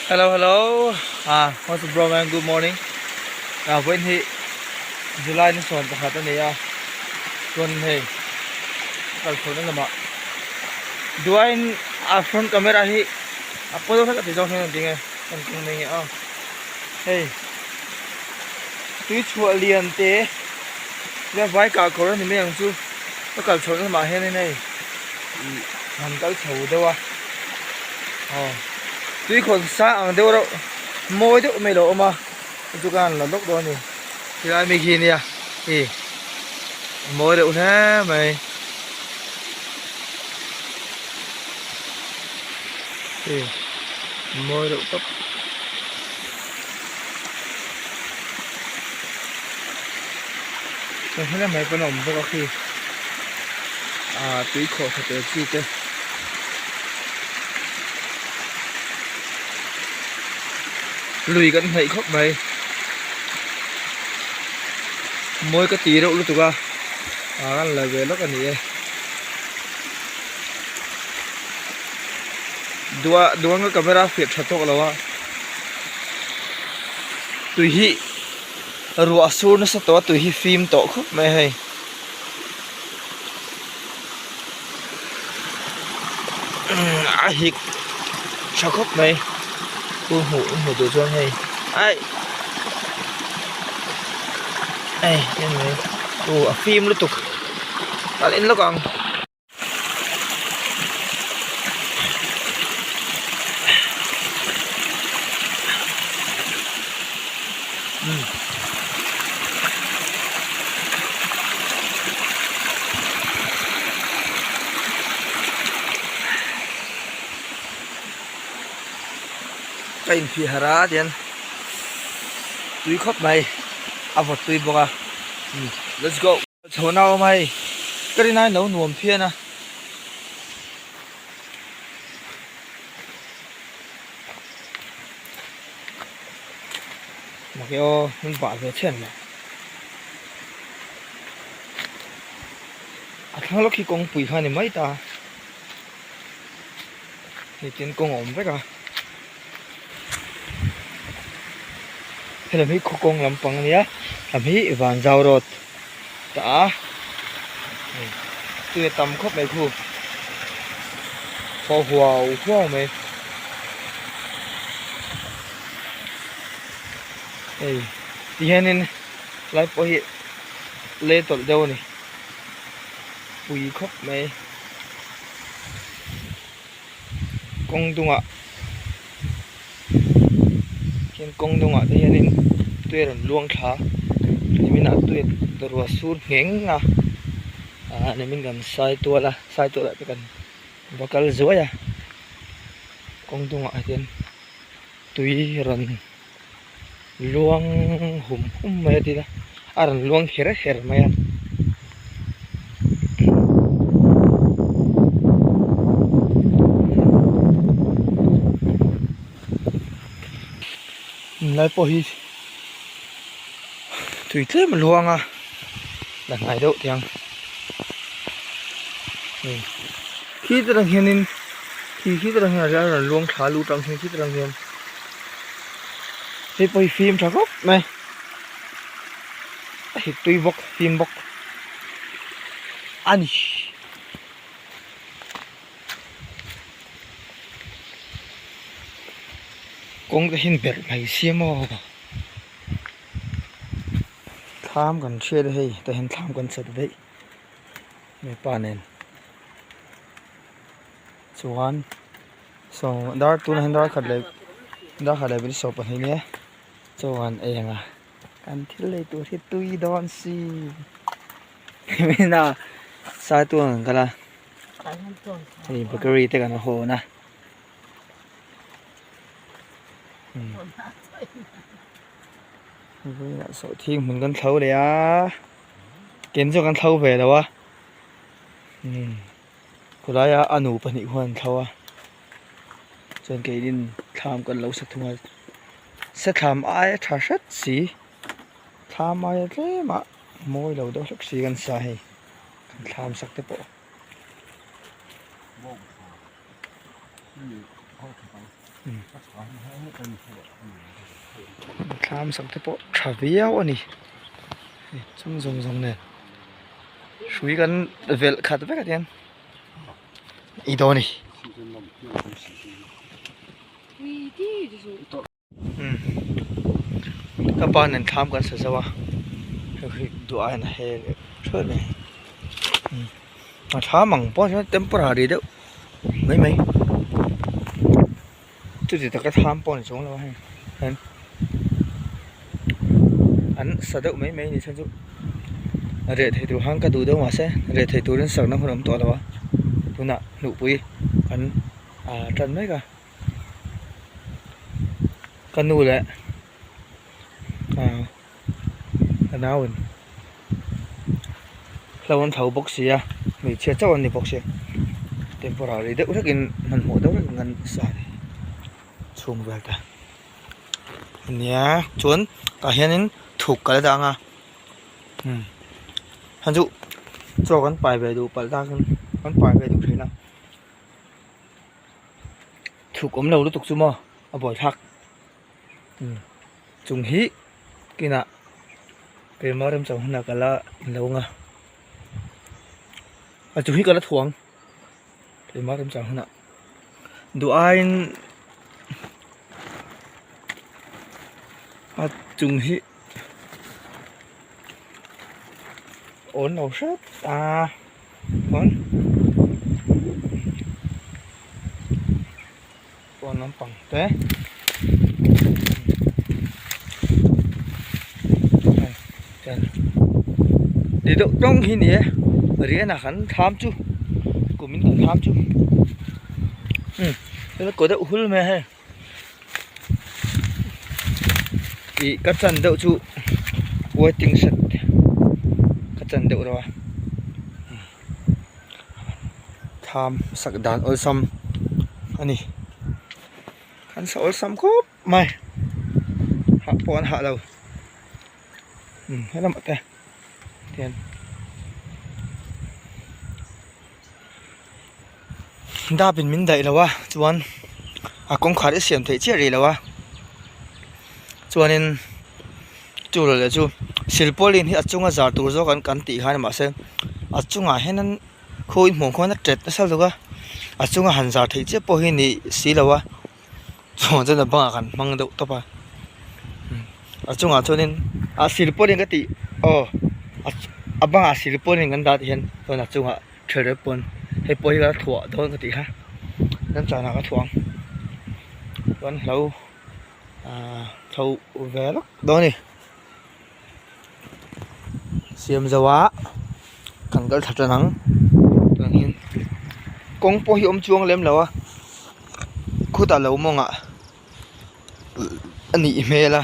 Hello hello ah what's up bro man good morning ah vawiin hi July ni 11 a ni a chuan hei kal chhohna lamah duain a front camera hi a pawi deuh hlek a ti zawng hian a ding e kan kawng mai nge aw hei tui chhuah lian te ila vai kah kawr a ni mai ang chu ka kal chhohna lamah hianin hei ih han kal chho deuh a aw tui khawn sang ang deuh reuh mawi deuh mai lo awm a chu ka han la lawk dawn a ni helai mi khi nia ih mawi deuh hle mai ih mawi deuh tawp. Chuan helai mai pawn a awm bawk a khi ah tui khawh tha tel chi te lui kan hnaih khawp mai mawi ka ti reuh lutuk a ah kan la ve lawk a ni e duah duang ka camera fiah tha tawk lo a tui hi. Ruah sur nasa tawh a tui hi fim tawh khawp mai a hei. A hik tha khawp mai khu hmuh hmuh duh chuan hei aih hei en mai aw a fim lutuk kal en lawk ang. Ka inphih harh a tihian tui khawp mai a vawt tui bawk a let's go. Chhawna awm a hei ka rin aiin lo nuam phian a. Mahke aw min bah ve chhen lo. A thlang lawk hi kawngpui kha a ni mai ta. Hei tin kawng a awm vek a. Helam hi khaw kawng lampang a nia lam hi Vanzau road ta a hei tui a tam khawp mai khu thaw huau huau mai hei ti hianin lai pawh hi lei tawlh deuh a ni pui khawp mai. Kawng dungah khian kawng dungah te hianin tui a rawn luang thla a nimin ah tui a ruah sur ngheng a ah nimin kan sai tual a sai tual ah te kan va kal zuai a kawng dungah hian tui rawn luang hum hum mai a ti ila a rawn luang her her mai a. Lai pawh hi tui tlem a luang a la hnai deuh tiang hei khi te rang hianin khi khi te rang hian a rawn luang thla lut ang khi te rang hian. Hei pawh hi fim tha khawp mai a hik tui bawk fim bawk a ni. Kawng te hian berh mai sia maw thlam kan hriat a hei tah hian thlam kan chat daih mipa nen chuan. Saw dar tunah hian dar khat leh dar khat leh pali sawm pahnih nia chaw han ei ang a kan thil lei tur hi tui dawn si hemi sai tual an kal a hei bakery te kan hawn a sawhthing hmun kan thlo leh a ken chu kan thlo ve lo a. Khawlaia a nu pahnih khuan an thlo a chuan keinin thlam kan lo sa thung a se thlam aia tha hret si thlam aia tlem ah mawi lo deuh hlek si kan sa hei kan thlam sak te pawh. Thlam sak te pawh tha viau a ni chung zawng zawng nen hrui kan velh khat vek a tiang i dawn a ni. Ka pa nen thlam kan sa zo a hei hi duh aiin a hel theuh mai a thlam ang pawh hian temporary deuh mai mai chuti taka thlam pawh a ni chuang lo a hei hian an sa deuh mai mai a ni chhan chu reh thei tur khan ka duh deuh mahse reh thei turin sakna hun a awm tawh lo a tunah hnuhpui an ah tan mek a. Ka nu leh ah ka nau in hlo an tho bawk si a hmeichhia chauh an ni bawk sia temporary deuh hlek in hmanhmawh deuh hlek in an sa a ni chhung vel te ania chuan tah hian in thuk ka la dah ang a umm hei chu chaw kan pai ve duh palh tak in kan pai ve duh thin a. Thuk awm lo lutuk chu maw a buaithlak chung hi kinah keimah remchang hunah ka la inlo ang a a chung hi ka la thuang keimah remchang hunah duh aiin a chung hi awn lo hret a. Chuan pawn lampang te hei ti deuh tawng hi ni e riahna kan thlam chu kumin kan thlam chu umm kaw deuh hul mai a hei ih ka chan deuh chu waiting shed ka chan deuh reuh a thlam sak dan awlsam a ni an sa awlsam khawp mai hah pawh an hah lo helamah te tian. Dap in min daih lo a chuan a kawngkhar hi siam theih chiah rih lo a chuanin chu lo leh chu silpauline hi a chunga zar tur zawk an kan tih khan mahse a chungah hian an khawi hmuh khuan a tet nasa lutuk a a chunga han zar theih chiah pawh hi ni si lo a chuan chuan a bangah kan hmang deuh tawp a a chungah chuanin a silpauline ka tih aw a bangah silpauline kan dah tih hian chuan a chungah. Therep pawn hei pawh hi ka thuah dawn ka tih kha kan chana ka thuah ang chuan hlo ahh tho ve lawk dawn a ni siam zo a kan kal thla tan ang tunah hian kawng pawh hi awm chuang lem lo a khutah lo mawngah a nih hmel a.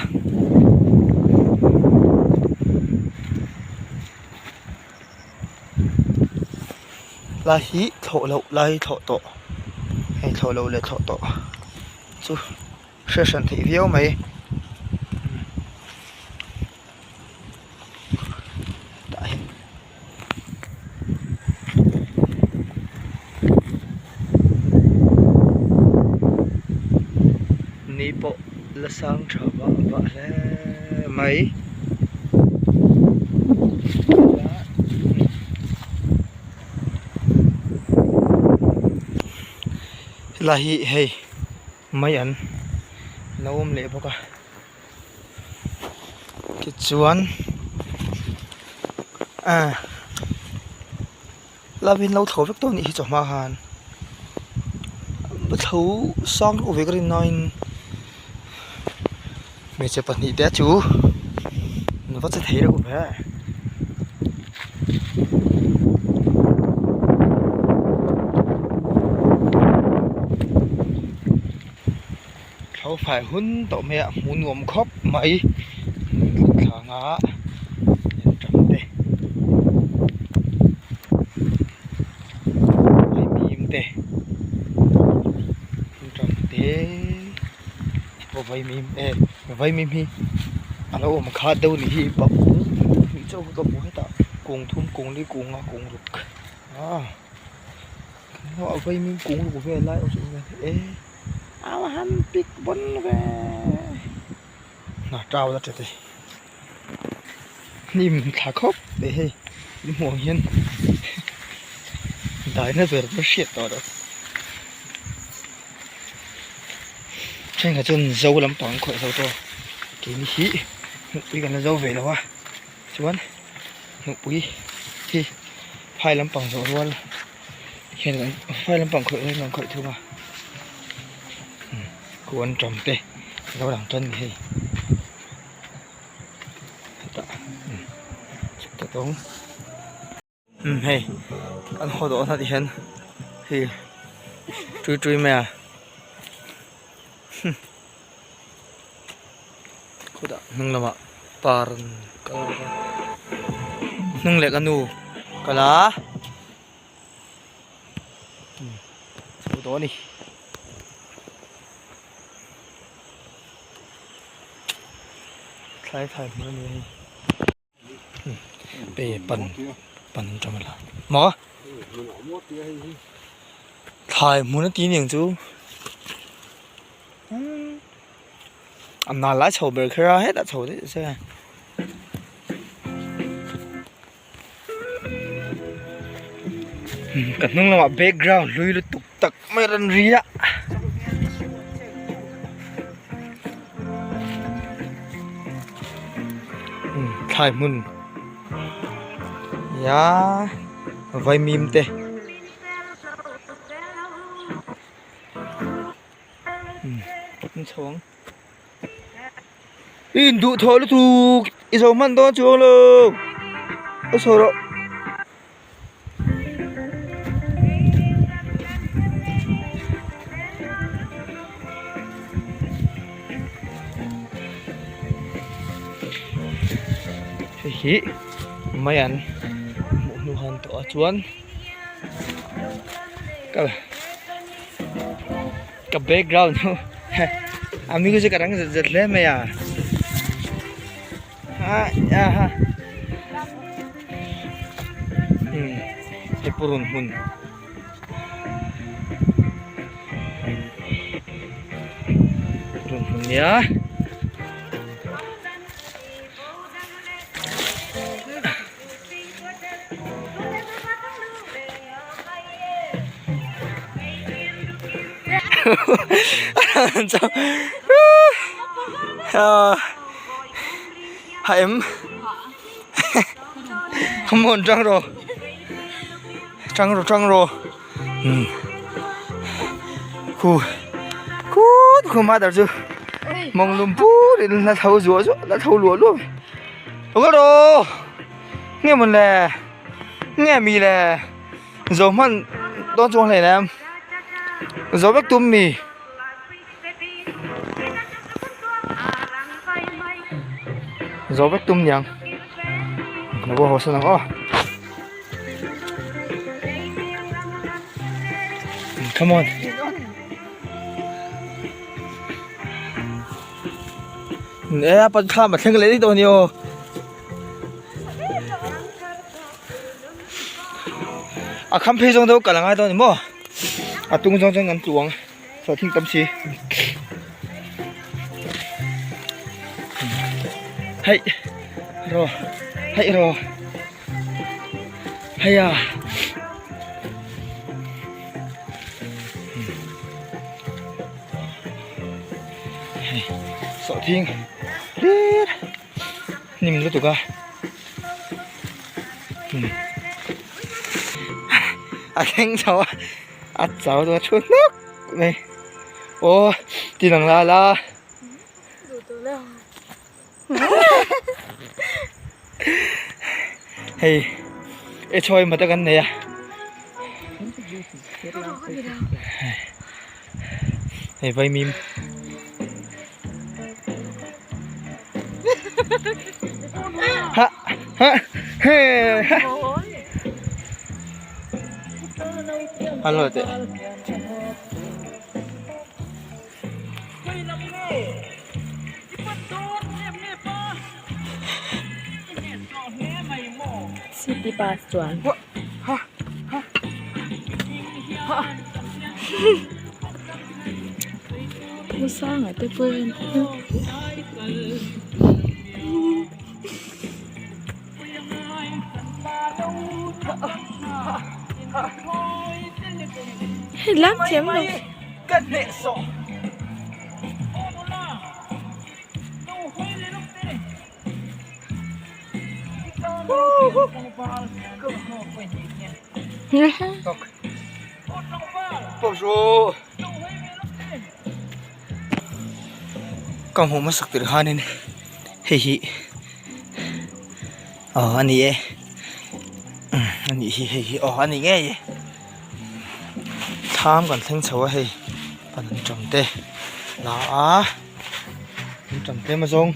Lai hi thlawh loh lai thlawh tawh hei thlawh loh leh thlawh tawh chu hriat hran theih viau mai tah hian ni pawh la sang tha vah vah hle mai. Helai hi hei mai an lo awm leh bawk a tichuan ah love in lo tho vek tawh a nih hi chawhma khan tho sang deuh ve ka rin naiin hmeichhe pahnih te chu an va che thei reuh ve. Tho fai hun tawh mai a hmuh nuam khawp mai thlang a ṭang te vaimim te ṭang te aw vaimim e vaimim hi a lo awm khat deuh a nih hi bang hnih chauh ka hmu hetah kung thum kung li kung nga kung ruk ah vaimim kung ruk vel lai awm e. A va han pik bawn ve. Hna tau la tete hnim thla khawp mai hei in hmuh ang hian daina ber chu hriat tawh loh thenkhat chuan zo lampang an khawih zo tawh keini hi hmuhpui kan la zo ve lo a chuan hmuhpui hi phai lampang zawh rual hian phai lampang khawih rual hian kan khawih thung a. Kuan ṭam te lo lang ṭan ni hei hetah chhuk ta tawng umm hei kan haw dawh na ti hian hei ṭui ṭui mai a khawtah hnung lamah par an kal bawk a hnung leh ka nu kal a. Chho tawh a ni. Thlai thlai hmun a ni a hei. Pe pan pan an ṭam a maw? Thlai hmun a ti aniang chu. A nal lai chho ber kher a hetah chho daih se. Ka hnung lamah background hlui lutuk tak mai a rawn ri a. Thlai hmun nia vaimim te. I induh thawh lutuk i zo hman dawn chuang lo ka sawi rawh. Hei hi mai an hmuh hnu han tawh ah chuan ka Ka background chu a music a rang zet zet hle mai a ha umm hei purun hmun purun hmun nia. Ha em come on tang rawh tang rawh tang rawh um khu khu khu mother chu mawng lum pur in la tho zuah zuah la tho luah luah mai rawh nge mawn le nge mi le Zo hman dawn chuang hle nem zo vek tum mi. Zo vek tum niang lo pawh haw sawn ang aw. Come on. E a pan thlam a thleng leh daih tawh a ni aw. A kham phei zawng deuh kal a ngai dawn a ni maw a tung zawng chuan kan tluang sawhthing tam si hei rawh hei rawh hei a hei sawhthing hlir. Hnim lutuk a a thleng chho a a chau dawn a thu hnuk mai aw ti lang la la hei e chhawi mata kan nei a hei vaimim. Ha ha he ha Hello te. City bus chuan. Ha ha ha. U Sanga te pawh en Hei lam thiam lo. Ka hmuh hmasak tir khanin hei hi aw a ni e a nih hi hei hi aw a ni ngei e thlam kan thleng chho a hei pan an tang te la a an tang tlem azawng.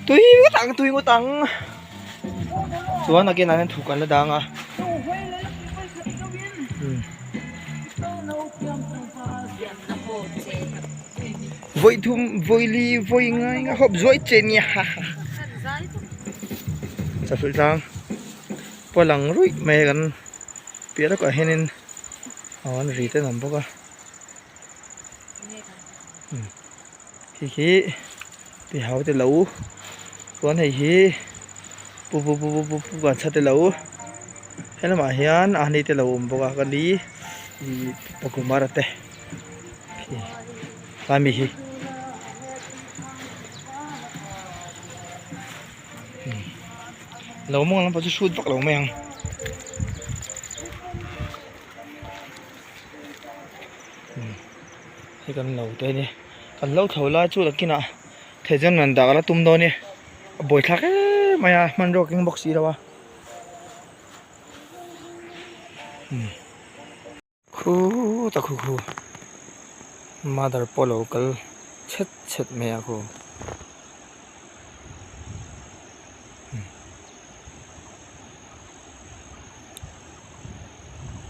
Tui ngawt ang tui ngawt ang chuan again ah hian thuk an la dang a vawi thum vawi li vawi ngai nga hawp zuai che nia ha ha chawhmeh tlang pawh a lang ruih mai a kan piah lawkah hianin aw an ri te an awm bawk a. Hei hi ti hau te lo chuan hei hi pu pu pu pu pu kan chha te lo helamah hian a ni te lo awm bawk a ka li ih pakumara te khi tlai mi hi lo mawng lampang chu hrut vak lo mai ang. Hei kan lo te ni kan lo tho lai chu nakinah thei chuan rawn dah ka la tum dawn e a buaithlak em mai a hmanrua keng bawk si lo a khutah khu khu mother pawh lo kal chhet chhet mai a khu.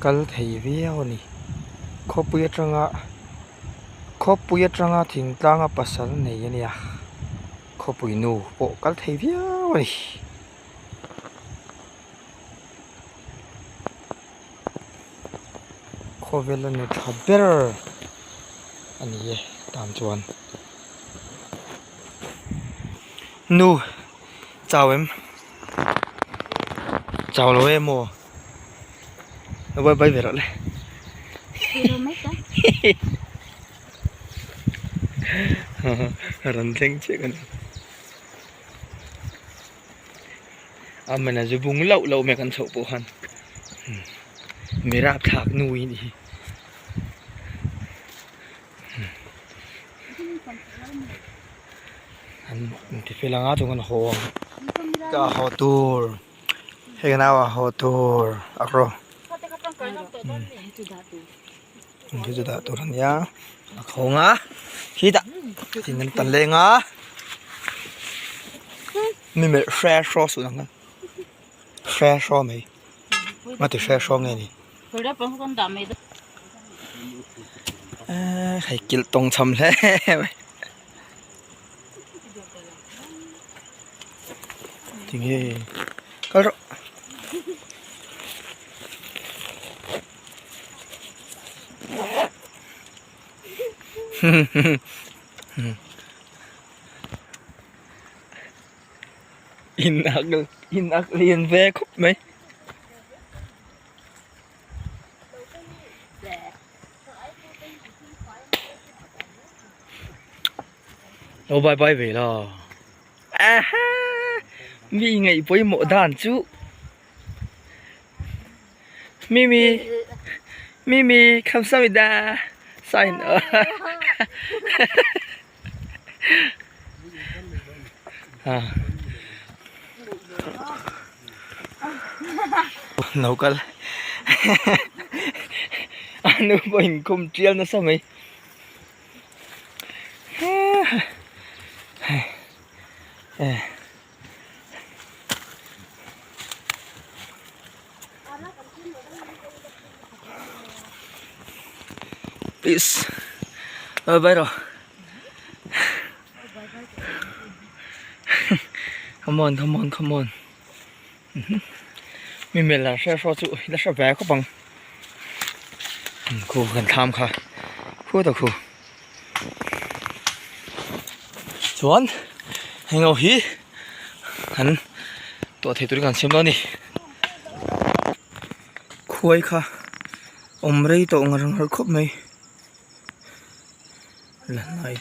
Kal thei viau a ni khawpui atanga khawpui atanga thingtlanga pasal nei a nia khawpui nu pawh kal thei viau a ni. Khawvel a ni tha ber a ni e tan chuan nu chau em. Chau lo em aw nó bay bay về rồi đấy rắn thleng chiah kan a mana zu bung loh loh mai kan chhoh pawh khan mi rapthlak nu hi ni hi. An inti fel anga chung an haw ang ka haw tur hei ka nau ah haw tur a rawh chu chu dah tur ania a khawng a khitah thing an tan leng a mi melh hre hraw suh ang a hre hraw mai a ti hre hraw nge ni. Hei kilh tawng cham hle mai tinge kal rawh in ak in ak lian ve khawp mai. Lo bye bye ve la aha mi ngaih pawimawh dan chu mimi mimi khamsamida sign Lo kal a nu pawh inkhawm tial nasa mai Peace. Bye bye rawh. Come on, come on, come on. Mi mel la hre hraw chu la hre ve khawp ang. Khu kan thlam kha. Khu ta khu. Chuan heng ho hi an tuah thei turin kan siam dawn a ni. Khuai kha awm rei tawh ngar ngar khawp mai. La hnai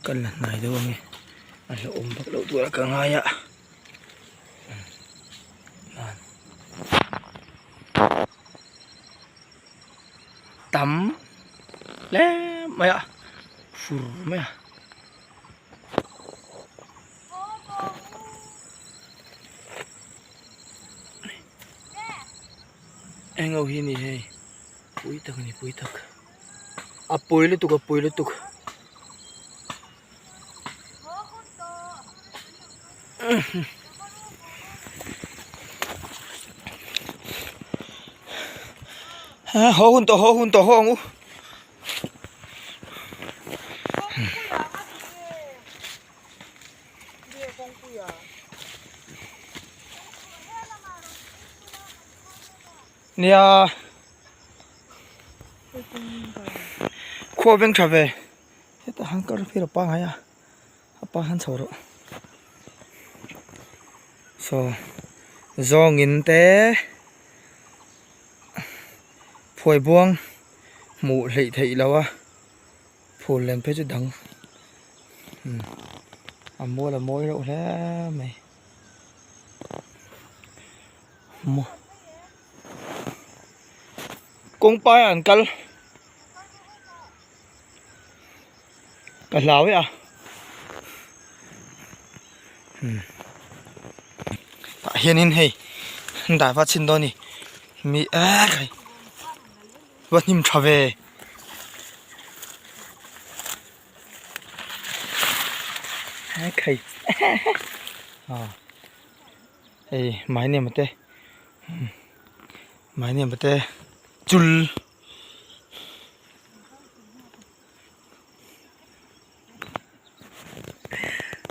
kan la hnai deuh ange a hlauhawm vak loh tur a ka ngai a. Tam hle mai a fur mai a. Eng ho hi a ni hei pui tak a ni pui tak a pui lutuk a pui lutuk. Haw hun tawh haw hun tawh haw ang u. Nia khua veng tha ve. Hetah han kar phir a pangai a a pa han chho rawh saw zawngin te phuai buang hmuh hleih theih loh a phul len phei chu dang umm a mual a mawi reuh hle mai maw kawngpai ah an kal. Ka hlau e a umm tah hianin hei an dai va chhin dawn a ni mi ek hei va hnim tha ve ek hei ah hei mai nem te mai nem te chul.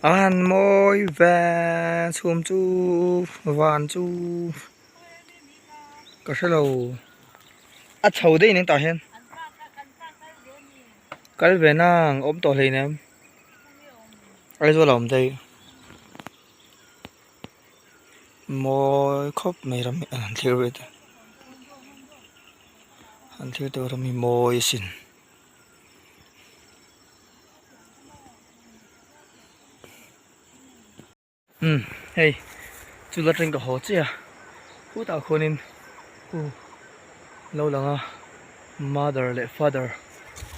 A han mawi ve chhum chu van chu ka hre lo a chho daih nen tah hian kal ve nang awm tawh hleinem Aizawl a awm daih mawi khawp mai ram hi an thlir ve te an thlir te ram hi mawi asin. Umm hei chu la teng ka haw chiah a khutah khuanin khu lo lang a mother leh father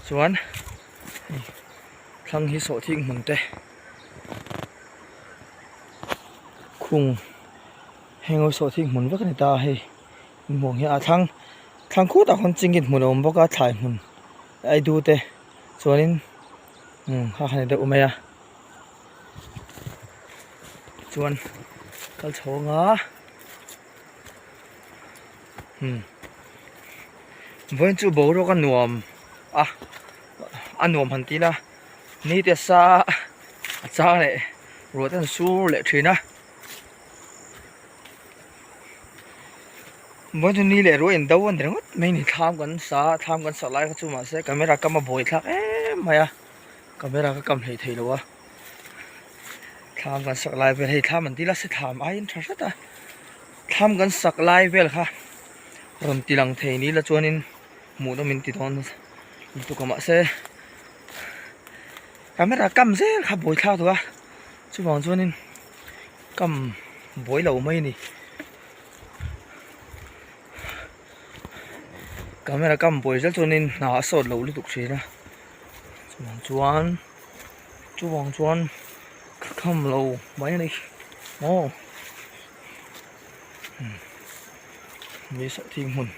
chuan hei thlang hi sawhthing hmun te khung heng ho sawhthing hmun vek a ni ta a hei hmuh ang hian a thlang thlang khutah khuan chingit hmun a awm bawk a thlai hmun aidu te chuanin umm kha kha ni deuh mai a chuan kal chhawng a umm vawiin chu boruak a nuam a a nuam han ti ila ni te sa a chang leh ruah te an sur leh thin a. Vawiin chu ni leh ruah in do a ni ringawt mai a ni thlam kan sa a thlam kan sak lai kha chu mahse camera kam a buai thlak em mai a camera ka kam hleih theih lo a thlam kan sak lai vel hei thlam an ti la se thlam aiin tha hret a thlam kan sak lai vel kha rawn ti lang thei ni la chuanin hmuh nawm in ti dawn lutuk a mahse camera kam zel kha buai thlak duh a chuvang chuanin kam buai lo mai a ni. Camera kam buai zel chuanin hna a sawt loh lutuk thin a chuvang chuan chuvang chuan ka kham lo mai a ni maw mi sawhthing hmun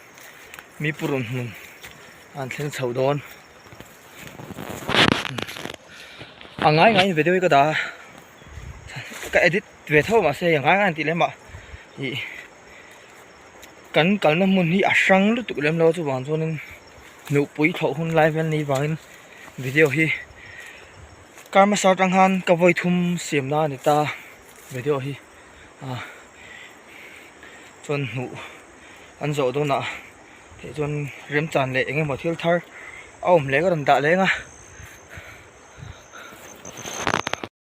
mi purun hmun an thleng chho dawn a ngai ngaiin video hi ka dah a ka edit ve tho mahse a ngai ngai an tih lem ah ih. Kan kalna hmun hi a hrang lutuk lem lo chuvang chuanin nupui thlawh hun lai vel ni vangin video hi kar hmasa atang khan ka vawi thum siam na a ni ta video hi ah chuan hnuh an zawh dawnah theih chuan remchan leh eng emaw thil thar a awm leh ka rawn dah leng a.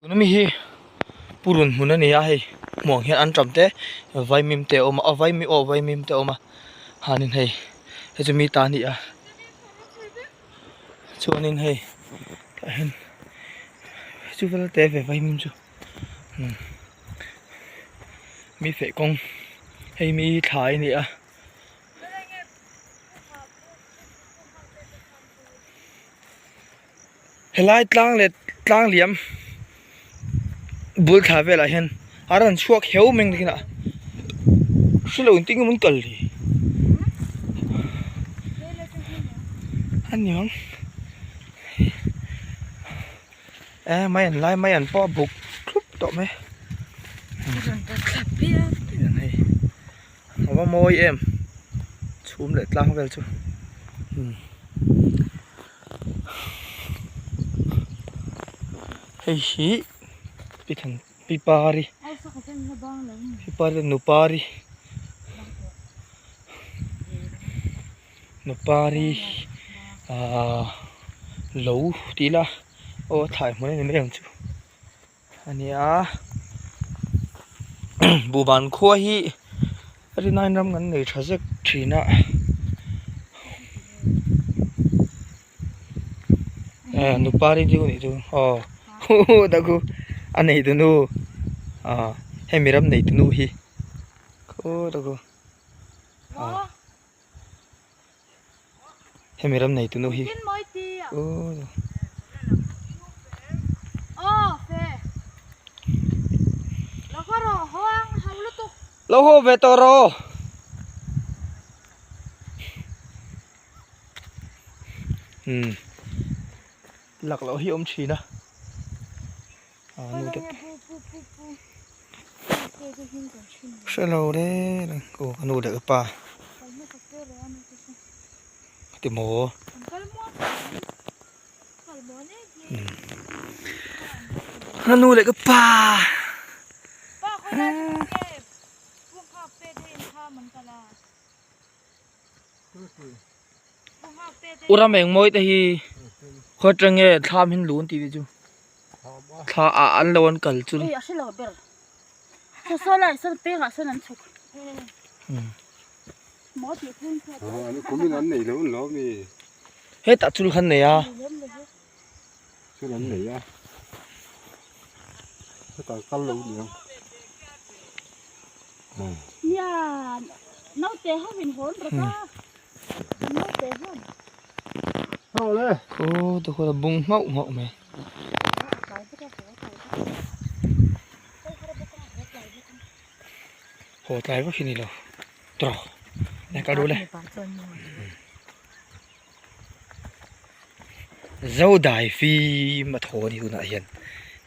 Tuna mi hi purun hmun a ni a hei hmuh ang hian anṭam te vaimim te a awm a aw vaimim aw vaimim te a awm a hanin hei hei chu mi ta a ni a chuanin hei tah hian chu vel te ve vaimim chu umm mi feh kawng hei mi thlai a ni a. Helai tlang leh tlang liam bul thla velah hian a rawn chhuak heu mai ang a hrelo in tinge maw an kal le a ni ang e mai an lai mai an pawh a buk thlup tawh mai hei. A va mawi em chhum leh tlang vel chu umm hei hi pi than pi pari pi pari leh nu pari nu pari ahh lo tih ila aw a thlai hmun a ni mai ang chu. A nia buhban khua hi rinaiin ram kan nei tha zek thin a eh nupa ri chu nih chu aw huhu dakhu a nei tu nu ah hemi ram nei tu nu hi khaw dakhu ah Hemi ram nei tunu hi Lo haw ve tawh rawh Umm lak loh hi a awm thin a Hre lo reng reng aw ka nu leh ka pa ti maw ka nu leh ka pa U ram eng mawi te hi khaw atang nge thlam hin lu an tih te chu thla ah an lo an kal chu hetah chul khan nei a. Khaw te khuan a bung nghauh nghauh mai. Haw tlai vak hi ni lo tawh nge ka duh le. Zodai fim a thaw a ni tunah hian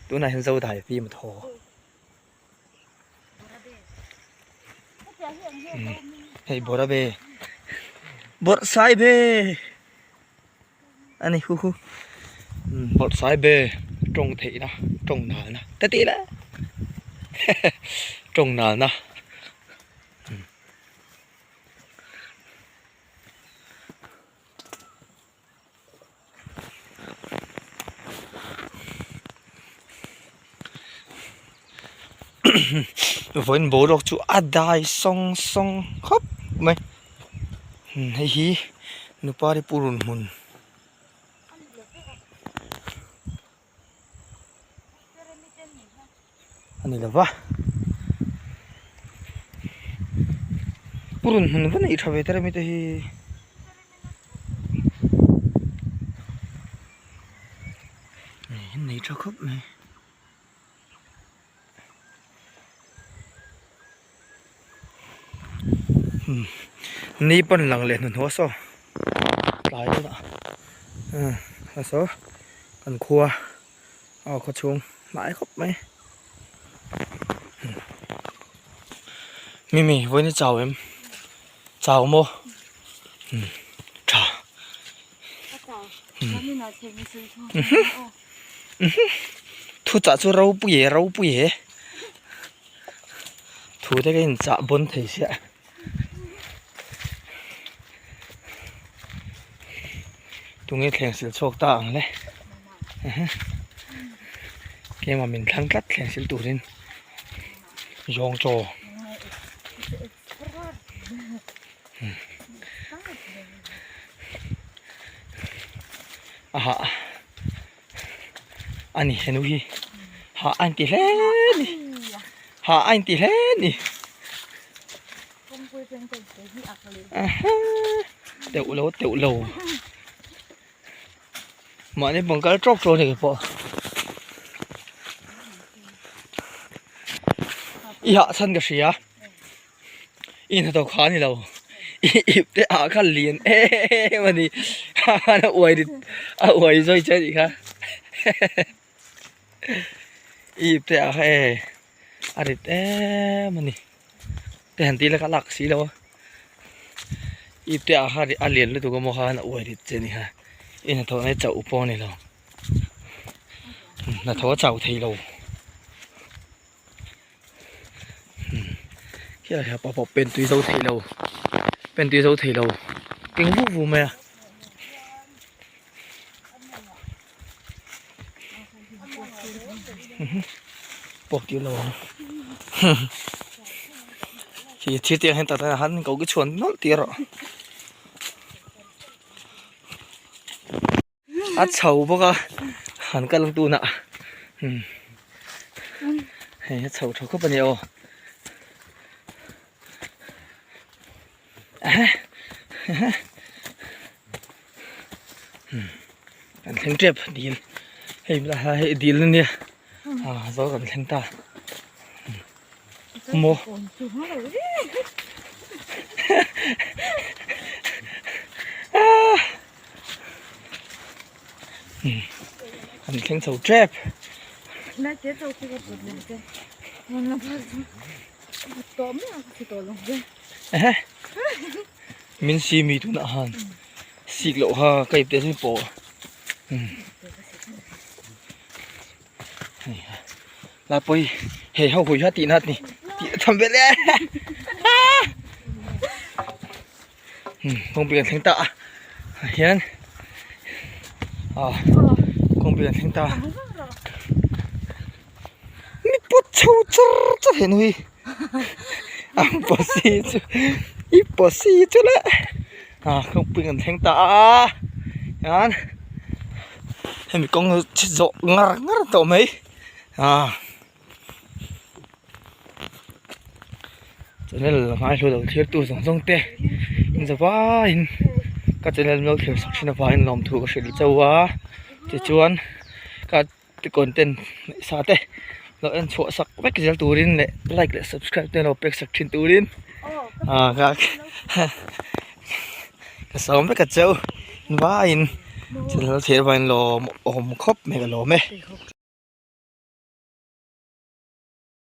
tunah hian zodai fim a thaw. Hei bawrh a ve bawrh sai ve a ni hu hu bawrh sai ve tawng theihna tawng nalna ta tih la tawng nalna. Vawiin boruak chu a dai sawng sawng khawp mai hei hi nupari purun hmun. A ni lova purun hmun va neih tha ve ta remi te hi nei tha khawp mai. Ni pawn lang leh hnuhnawh saw tlai deuh a saw kan khua aw khaw chhung hnai khawp mai mimi vawiin i chau em chau maw tha. Thu chah chu ropui e ropui e thu te ka inchah bawn thei sia tunge thleng sil chhuak ta ang le. Keimah min thlang tlat thleng sil turin zawng chaw. A hah a ni henu hi hah a inti hle a ni hah a inti hle a ni teuh lo teuh lo mahni pawng kal tawk tawk a ni pawh i hah chhan ka hria. I hnathawk kha a ni lo i ip te ah kha lian em a ni a uai rit a uai zawi che a nih kha i ip te ah kha e a rit em a ni te han tih laka lak si lo a i ip te ah kha a lian lutuk a maw khan a uai rit che a ni kha i hnathawh na hi chauh pawh a ni lo hnathawh a chau thei lo. Khiah hian pa pawh pen tui zo thei lo pen tui zo thei lo keng vu vu mai a. Pawk tir lo ang khi thil tiang hian tah han ko ki chhuan nawlh tir rawh. A chho bawk a han kal ang tunah umm hei a chho tha khawp a ni aw umm kan thleng tep dil hei hei hei dil a nia ah zo kan thleng ta maw. An thleng chho tep. Min si mi tunah han sik loh kha ka ip te chu pawh. La pawi hei ho hui ha tih na ni tih tham vel e. Kawngpui kan thleng ta a hian ah kawngpui kan thleng ta mi pawt chho char char he nui a pawsi chu i pawsi chu le ah kawngpui kan thleng ta a hian hemi kawng hi zawh ngar ngar tawh mai ah. Channel hmai hlu lo thlir tu zawng zawng te in za vaiin ka channel lo thlir sak thin avangin lawmthu ka hrilh chauh a tichuan ka content sa te lo en chhuah sak vek zel turin leh like leh subscribe te lo pek sak thin turin ah ka ka sawm vek a chauh vaiin channel thlir avangin lawm awm khawp mai ka lawm e.